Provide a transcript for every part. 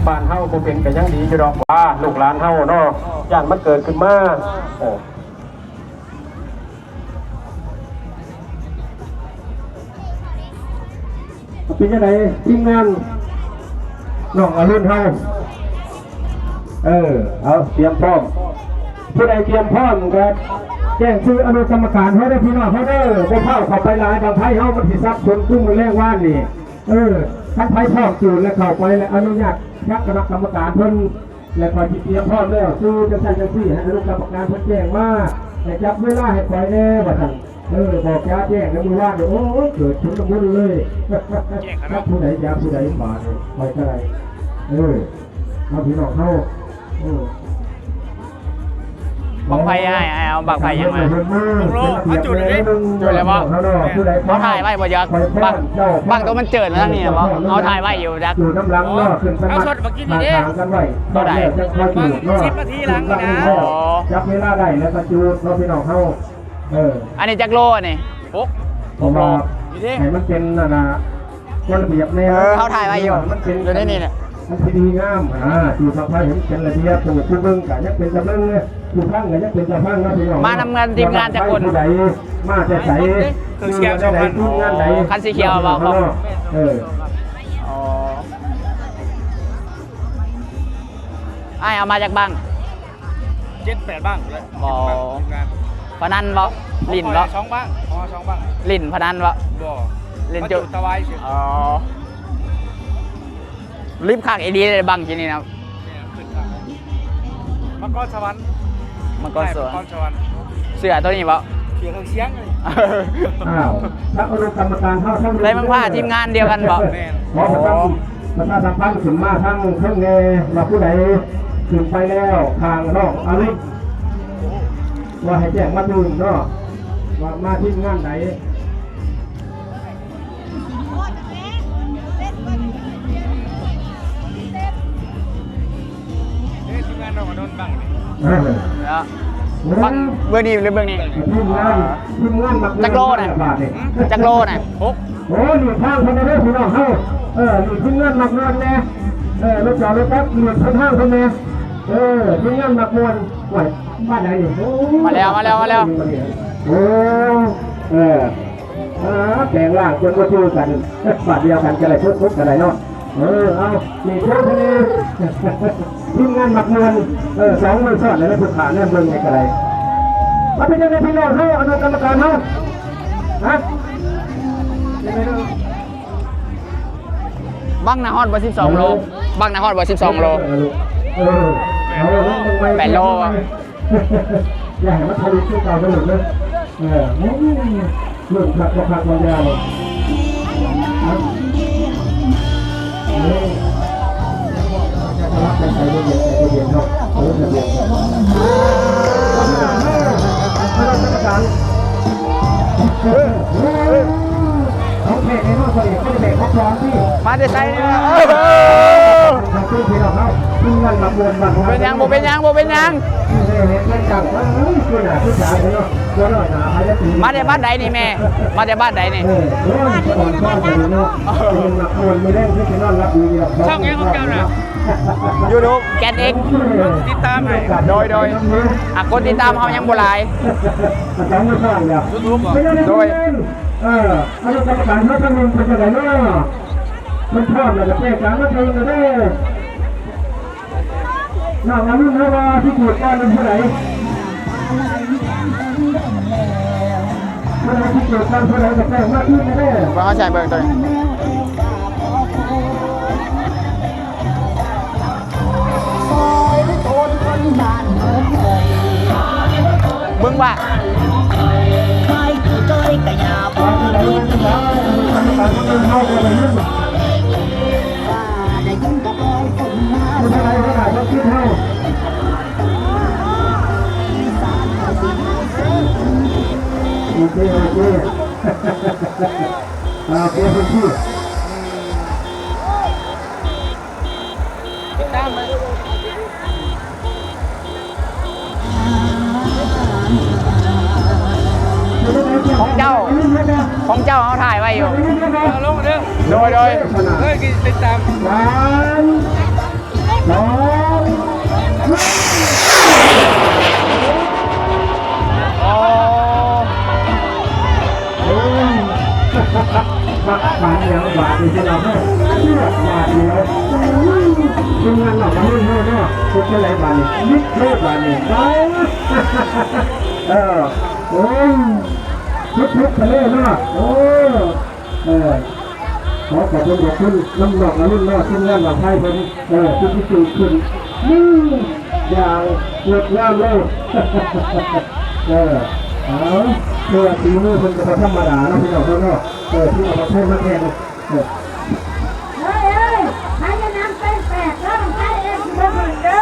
ບ້ານເຮົາບໍ່ເປັນກະຍັງດີຢູ່ດອກ ວ່າລູກຫຼານເຮົາເນາະ ຢ້ານມັນເກີດຂຶ້ນມາ. ເອີ ເປັນຈັ່ງໃດທີມງານນ້ອງອະລຸນເຮົາ? ເອີ ເອົາ ຕຽມພ້ອມ ຜູ້ໃດຕຽມພ້ອມກະແຈ້ງຊື່ອະນຸກຳມະການເຮົາເດີ ພີ່ນ້ອງເຮົາເດີ ບໍ່ຟ້າວເຂົ້າໄປຫຼາຍ ບັ້ງໄຟເຮົາມັນຊິສັບສົນຄືມື້ແລງວານນີ້. ເອີ ຄັນໃຜພ້ອມຈູດແລ້ວເຂົ້າໄປແລ້ວອະນຸຍາດທາງຄະນະກຳມະການເພິ່ນ ແລ້ວຂ້ອຍຊິຕຽມພ້ອມແລ້ວ ຊື່ຈັ່ງຊັ້ນຈັ່ງຊີ້ ໃຫ້ອະນຸກຳມະການເພິ່ນແຈ້ງມາ ໃຫ້ຈັບເວລາໃຫ້ຂ້ອຍແດ່ວ່າຊັ້ນ. ເອີ ບອກຈາແຈ້ງໃນມື້ວານນີ້ ໂອ້ຍ ເກີດຊຸນລະມຸນເລີຍ ຈັກຜູ້ໃດຈັບຜູ້ໃດບາດນີ້ ຂ້ອຍກະໄດ້ ເອີ ເອົາ ພີ່ນ້ອງເຮົາ ເອີ ບັ້ງໄຟ ອ້າຍ ອ້າຍເອົາບັ້ງໄຟຫຍັງມາ? ເອົາຈຸດເດ້ ຈຸດແລ້ວບໍ່? ເຮົາຖ່າຍໄວ້ບໍ່ຈັກ ບັ້ງ ບັ້ງໂຕມັນເຈີດມາທາງນີ້ບໍ່? ເຮົາຖ່າຍໄວ້ຢູ່ຈັກ ເອົາຊັອດມາກິນນີ້ເດ້ ໂຕໃດ? ສິບນາທີຫຼັງນີ້ນະ ຈັບເວລາໄດ້ແລ້ວກະຈູດເນາະ ພີ່ນ້ອງເຮົາ. ເອີ ອັນນີ້ຈັກໂລອັນນີ້? ຫົກ ຫົກໂລ ໃຫ້ມັນເປັນອັນນ່າ ກົດລະບຽບແນ່ ເອີ ເຮົາຖ່າຍໄວ້ຢູ່ ມັນເປັນ ຢູ່ໃນນີ້ແຫຼະ ມັນຊິດີງາມ ອ່າ ຈູດບັ້ງໄຟໃຫ້ມັນເປັນລະບຽບ ຜູ້ ຜູ້ເບິ່ງກະຍັງເປັນຕາເບິ່ງ ຜູ້ຟັງກະຍັງເປັນຕາຟັງເນາະ ພີ່ນ້ອງ. ມານຳກັນທີມງານຈັກຄົນ? ຜູ້ໃດມາແຕ່ໃສ? ເຄື່ອງສຽງສອງຄັນ ທີມງານໃດ? ອໍ ຄັນສີຂຽວບໍ່? ເອີ ອໍ ອ້າຍເອົາມາຈັກບັ້ງ? ເຈັດແປດບັ້ງພຸ້ນແຫຼະ ບໍ່ ທີມງານ ພະນັນບໍ່? ຫຼິ້ນບໍ່? ສອງບັ້ງ ອໍ ສອງບັ້ງ ຫຼິ້ນພະນັນບໍ່? ບໍ່ ຫຼິ້ນຈຸດຕະວາຍຊື່ ອໍ ລິບຄັກອີ່ຫຼີເດ້ບັ້ງກີ້ນີ້ນະ ແມ່ນ ຂຶ້ນຄັກ ມັງກອນສະຫວັນ ມັງກອນສະຫວັນ ມັງກອນສະຫວັນ ເສື້ອໂຕນີ້ບໍ່? ເສື້ອເຄື່ອງສຽງ ອ້າວ ທັງອະນຸກຳມະການເຮົາທັງ ໄດ້ມັງພາທີມງານດຽວກັນບໍ່? ແມ່ນ ຂໍປະຊາ ປະຊາສຳພັນຂຶ້ນມາທາງເທິງແດ່ ວ່າຜູ້ໃດຂຶ້ນໄປແລ້ວ ຂ້າງນ້ອງອາລິ ວ່າໃຫ້ແຈ້ງມາຕື່ມເນາະ ວ່າມາທີມງານໃດ. ເອີ ທີມງານນ້ອງອານົນບັ້ງນີ້ ເອີ ບັ້ງເບື້ອງນີ້ຫຼືເບື້ອງນີ້? ທີມງານ ທີມງານມັກ ຈັກໂລນະ? ຈັກໂລນະ? ຫົກ ໂອ້ ນີ້ທາງເພິ່ນເດີພີ່ນ້ອງເຮົາ ເອີ ນີ້ທີມງານມັກນວນແດ່ ເອີ ລົດຈອດລົດຈັກ ນີ້ເພິ່ນທາງເພິ່ນແດ່ ເອີ ທີມງານມັກມ່ວນ ໂອ້ຍ ບ້ານໃດນີ້? ໂອ້ ມາແລ້ວ ມາແລ້ວ ມາແລ້ວ ໂອ້ ເອີ ອ່າ ແປງຮ່າງຈົນບໍ່ຄືກັນ ບາດດຽວກັນກະໄດ້ ຄົບໆ ກະໄດ້ເນາະ ເອີ ເອົາ ນີ້ຄືທີມງານມັກມ່ວນ ເອີ ສອງມື້ຊ້ອນແລ້ວ ຜູ້ຂ້າແນມເບິ່ງໃຫ້ກະໄດ້ ວ່າເປັນຈັ່ງໃດພີ່ນ້ອງເຮົາ ອະນຸກຳມະການເຮົາ ຮະ? ບັ້ງນະຮອດບໍ່ສິບສອງໂລ ເອີ ບັ້ງນະຮອດບໍ່ສິບສອງໂລ ເອີ ເອົາ ເອົາ ເອົາ ເອົາ ແປດໂລ ຢ່າໃຫ້ມັນທະລຸຄືເກົ່າເດີລູກເດີ ເອີ ລຸ້ນຄັກບໍ່ຄັກບໍ່ຢາວ ເອີ ຈະລັກໄປໃສບໍ່ເຢັນ ໃສບໍ່ເຢັນເນາະ ເອີ ທະບຽນ ມາແລ້ວ ມາແລ້ວ ມາແລ້ວ ຂອງແທ້ແນ່ນອນ ເຂົາເດ ເຂົາຈະແບກຂອງປອມຕິ ມາແຕ່ໃສນີ້ ເອີ ຂອງເພິ່ນພີ່ນ້ອງເຮົາ ທີມງານລຳດວນບ້ານ ບໍ່ເປັນຫຍັງ ບໍ່ເປັນຫຍັງ ບໍ່ເປັນຫຍັງ ເອີ ເຮັດເປັນຈັ່ງ ເອີ ຄືໜ້າຄືສາເນາະ ບໍ່ນ້ອຍໜາໃຜຈະຕີ ມາແຕ່ບ້ານໃດນີ້ແມ່ ມາແຕ່ບ້ານໃດນີ້ ເອີ ໂອ້ຍ ສະອອນຊ້ອນກັນເນາະ ເອີ ເປັນລຳດວນ ມື້ແລງຄືຊິນອນຫຼັບດີດອກ ຊ່ອງຫຍັງຂອງເຈົ້ານະ? ຢູທູບ ແກນເອັກ ຕິດຕາມໃຫ້ ໂດຍ ໂດຍ ອ່ະ ຄົນຕິດຕາມເຮົາຍັງບໍ່ຫຼາຍ ສອງມື້ຊ້ອນແລ້ວ ຢູທູບ ໂດຍ ເອີ ອະນຸກຳມະການເຮົາທາງໜຶ່ງເປັນຈັ່ງໃດເນາະ? ເພິ່ນພ້ອມແລ້ວກະແຈ້ງການມາເທິງເດີ ນ້ອງອາລຸນເຮົາວ່າຊິເກີດກ່ອນເປັນຜູ້ໃດ? ຜູ້ໃດຊິເກີດກ່ອນຜູ້ໃດກະແຈ້ງມາຄືນເດີ ວ່າເຮົາໃຊ້ເບິ່ງໂຕນີ້ ເບິ່ງວ່າ ໂອເຄ ໂອເຄ ໂອເຄ ໂອເຄ ຂອງເຈົ້າ ຂອງເຈົ້າເຮົາຖ່າຍໄວ້ຢູ່ ເອົາລົງເດີ ໂດຍ ໂດຍ ເອີ ຕິດຕາມ ຫວານ ຈັ່ງໃດບາດນີ້? ມິດເລີຍບາດນີ້. ເອີ ໂອ້ຍ ທຸບໆໄປເລີຍເນາະ. ໂອ້ ເອີ ຂໍຂອບຄຸນ ຂອບຄຸນນຳນ້ອງອາລຸນເນາະ ທີມງານບັ້ງໄຟເພິ່ນ ເອີ ທີ່ເກີດຂຶ້ນ ນີ້ ຢ່າງງົດງາມເລີຍ. ເອີ ເອົາ ເພາະວ່າຝີມືເພິ່ນກໍບໍ່ທຳມະດາເນາະ ພີ່ນ້ອງເນາະ. ເອີ ທີ່ເອົາບັ້ງໄຟມາແຂ່ງ ເອີ ເຮີ້ຍ ໃຜຈະນຳເຕັ້ນແຕກເດີ ບັ້ງໄຟເອັມຊິບໍ່ຂຶ້ນເດີ.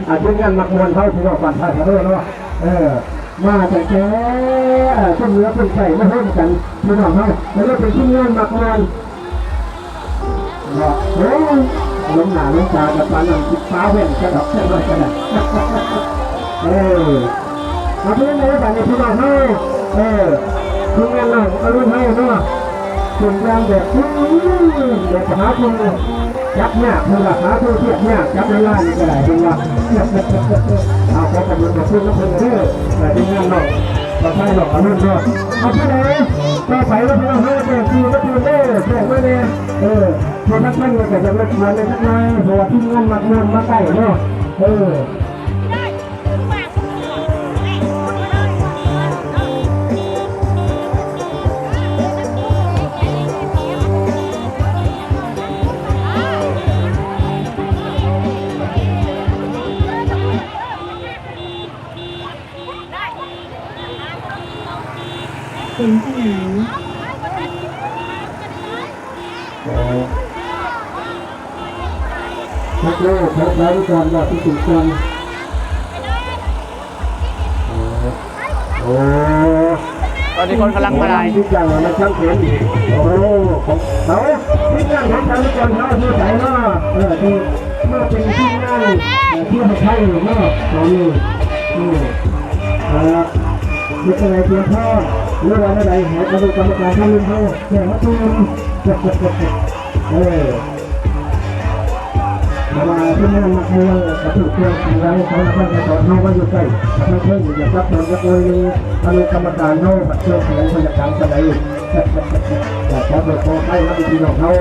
ອ່າ ທີມງານມັກມ່ວນເຮົາ ພີ່ນ້ອງບ້ານທ່າສະໂນເນາະ ເອີ ມາຕັ້ງແຕ່ ເອີ ຕົ້ນເໜືອຕົ້ນໄສ້ມາໂຮມກັນ ພີ່ນ້ອງເຮົາ ກໍເລີຍເປັນທີມງານມັກມ່ວນເນາະ. ໂອ້ຍ ລົງໜ້າລົງຕາກັບປານນັ້ນ ຊິປາແວ່ນກະດອກຈັກໜ້ອຍກໍໄດ້. ເອີ ເອົາເປັນໃດບາດນີ້ ພີ່ນ້ອງເຮົາ ເອີ ທີມງານນ້ອງອາລຸນເຮົາເນາະ ເປັນຢ່າງແບບ ອືມ ແບບຫາຜູ້ຈັບຍາກ ເພິ່ນວ່າຫາຜູ້ທຽບຍາກ ຈັບຫຼາຍໆນີ້ກໍໄດ້ ເພິ່ນວ່າ. ເອົາ ຂໍຂອບຄຸນຂອບຄຸນນຳເພິ່ນເດີ ເອີ ທີມງານນ້ອງ ປະຊາຍນ້ອງອາລຸນເນາະ. ເອົາ ຜູ້ໃດຕໍ່ໄປເນາະ ພີ່ນ້ອງເຮົາ ແຈ້ງຊື່ມາຕື່ມເດີ ແຈ້ງມາແດ່ ເອີ ຜູ້ທັກທາຍກໍຈະລົບກວນແດ່ຈັກໜ້ອຍ ເພາະວ່າທີມງານມັກມ່ວນມາໃກ້ເນາະ ເອີ. ເປັນສະຫຍັງ? ອໍ ຈັກໂລ ຂໍໄປກ່ອນວ່າຊິຖືກກ່ອນ. ໂອ້ ໂອ້ ຕອນນີ້ຄົນກຳລັງມາຫຼາຍ ທຸກຢ່າງໃນສັງຄົມ. ໂອ້ ຂອງເຮົາ ທີມງານຂອງສາວນິກອນເຮົາຢູ່ໃສເນາະ? ເອີ ທີ່ມາເປັນທີມງານ ເອີ ທີ່ໃຫ້ໄທເນາະ ຕອນນີ້ ເອີ ເຮັດຈັ່ງໃດ ຕຽມພ້ອມ ຫຼືວ່າແນວໃດ ໃຫ້ຄະນະກຳມະການທາງໜຶ່ງເຮົາແຈ້ງມາຕື່ມ. ເອີ ເພາະວ່າທີມງານມັກມ່ວນກະຖືກເຄື່ອງຂອງເຮົາ ຂອງນະຄອນໄກສອນເຮົາມາຢູ່ໃກ້ ກະທັງເທິງຢາກຈັບຕອນຈັກໜ່ອຍໜຶ່ງ ຄະນະກຳມະການເຮົາບັດເຄື່ອງຂອງເພິ່ນຢາກດັງປານໃດ. ກໍຂໍໂທດຂໍອະໄພນຳພີ່ນ້ອງເຮົາ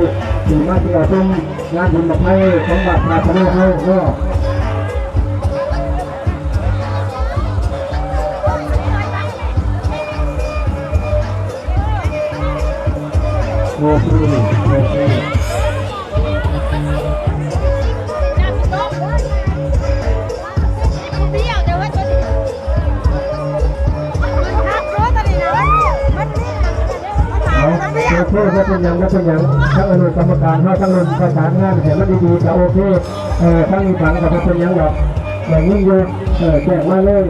ທີ່ມາທ່ຽວຊົມງານບຸນບັ້ງໄຟຂອງບ້ານທ່າສະໂນເຮົາເນາະ. ໂອເຄ ໂອເຄ ເອົາ ໂອເຄ ບໍ່ເປັນຫຍັງ ບໍ່ເປັນຫຍັງ ທາງອະນຸກຳມະການເຮົາ ທາງລຸ້ນປະສານງານໃຫ້ມັນດີໆ ກະໂອເຄ. ເອີ ທາງອີກຝັ່ງກໍບໍ່ເປັນຫຍັງດອກ ໄດ້ຍິນຢູ່. ເອີ ແຈ້ງມາເລີຍ.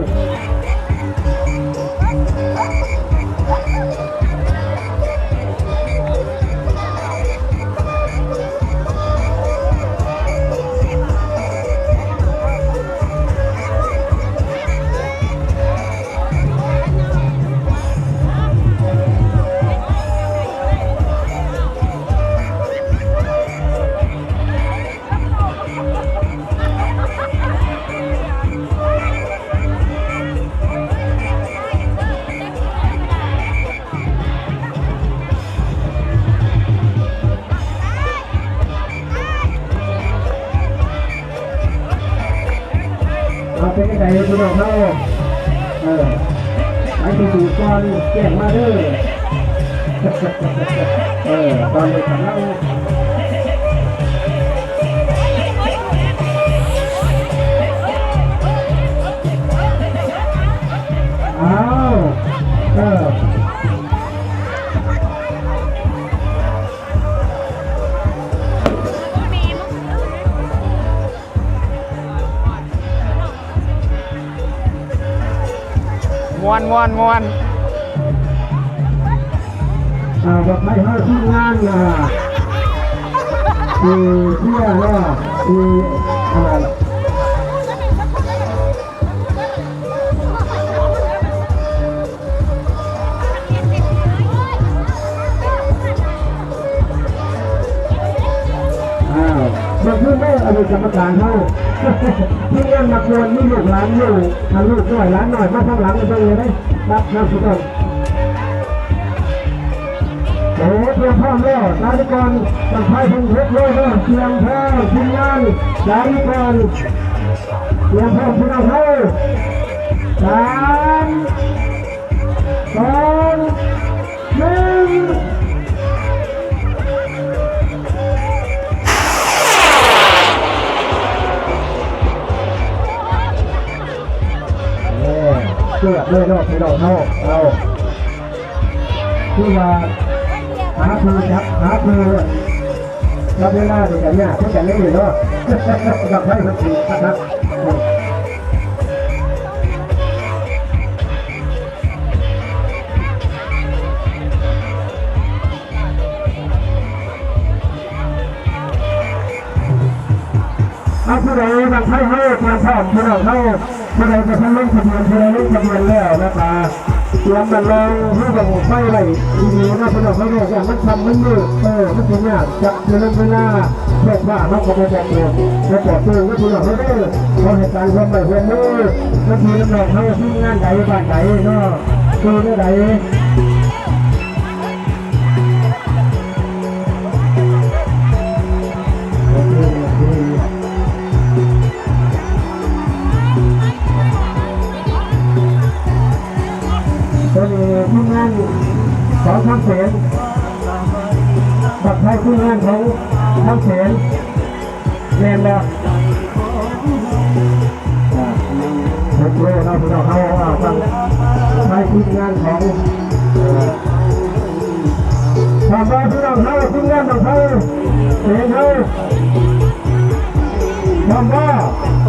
ເອົາ ເປັນຈັ່ງໃດພີ່ນ້ອງເຮົາ? ເອີ ໃຜທີ່ຖືກກ່ອນແຈ້ງມາເດີ. ເອີ ຕອນນີ້ກຳລັງ ອ້າວ ເອີ. ມ່ວນ ມ່ວນ ມ່ວນ. ອ່າ ດອກໄມ້ເຮົາທີມງານ ອ່າ ທີ່ເຊຍເນາະ ທີ່ ອ່າ ອ້າວ ເບິ່ງຄືນເດີ ອະດີດກຳມະການເຮົາ ທີມງານມັກມ່ວນ ມີລູກຫຼານຢູ່ ອັນລູກນ້ອຍຫຼານນ້ອຍມາທາງຫຼັງເບິ່ງເລີຍເດ້ ຮັບນຳສຸດ. ໂອ້ ເພື່ ພ້ອມແລ້ວ ສາທິກອນ ບັ້ງໄຟເພິ່ນເຮັດເລີຍເດີ ຕຽມພ້ອມ ທີມງານ ສາທິກອນ ຕຽມພ້ອມ ພີ່ນ້ອງເຮົາ ສາມ ສອງ ໜຶ່ງ ເອີ ເກືອບເລີຍເນາະ ພີ່ນ້ອງເຮົາ ເອົາ ຄືວ່າຫາຜູ້ຈັບ ຫາຜູ້ຈັບເວລານີ້ກໍຍາກຄືກັນເດ້ເນາະ ບັ້ງໄຟເພິ່ນຖືກຄັກໆ. ເອົາ ຜູ້ໃດບັ້ງໄຟເຮົາຕຽມພ້ອມ ພີ່ນ້ອງເຮົາ ຜູ້ໃດບໍ່ທັນລົງທະບຽນ ຜູ້ໃດລົງທະບຽນແລ້ວນະຄະ ຕຽມບັ້ງລອງ ຫຼືບັ້ງໄຟໄວ້ດີໆເນາະ ພີ່ນ້ອງເຮົາເນາະ ຢ້ານມັນຄ່ຳມັນມືດ ເອີ ມັນຊິຍາກຈັກເວລາ ໂຊກລາບເຮົາກໍບໍ່ປອດໂປງ ບໍ່ປອດໂປ່ງເນາະ ພີ່ນ້ອງເຮົາເດີ ຂໍໃຫ້ການຮ່ວມໄມ້ຮ່ວມມື ນຳພີ່ນຳນ້ອງເຮົາ ທີມງານໃດ ບ້ານໃດເນາະ ຢູ່ແນວໃດ ໂຕນີ້ທີມງານຂອງຄຳເສນ ບັ້ງໄຟທີມງານຂອງຄຳເສນ ແມ່ນບໍ່? ອ່າ ຫົກໂລເນາະ ພີ່ນ້ອງເຮົາ ອ່າ ຟັງໄທທີມງານຂອງ ເອີ ພ້ອມບໍ່ ພີ່ນ້ອງເຮົາ ທີມງານຂອງເຮົາ ເສນເຮົາ ພ້ອມບໍ່?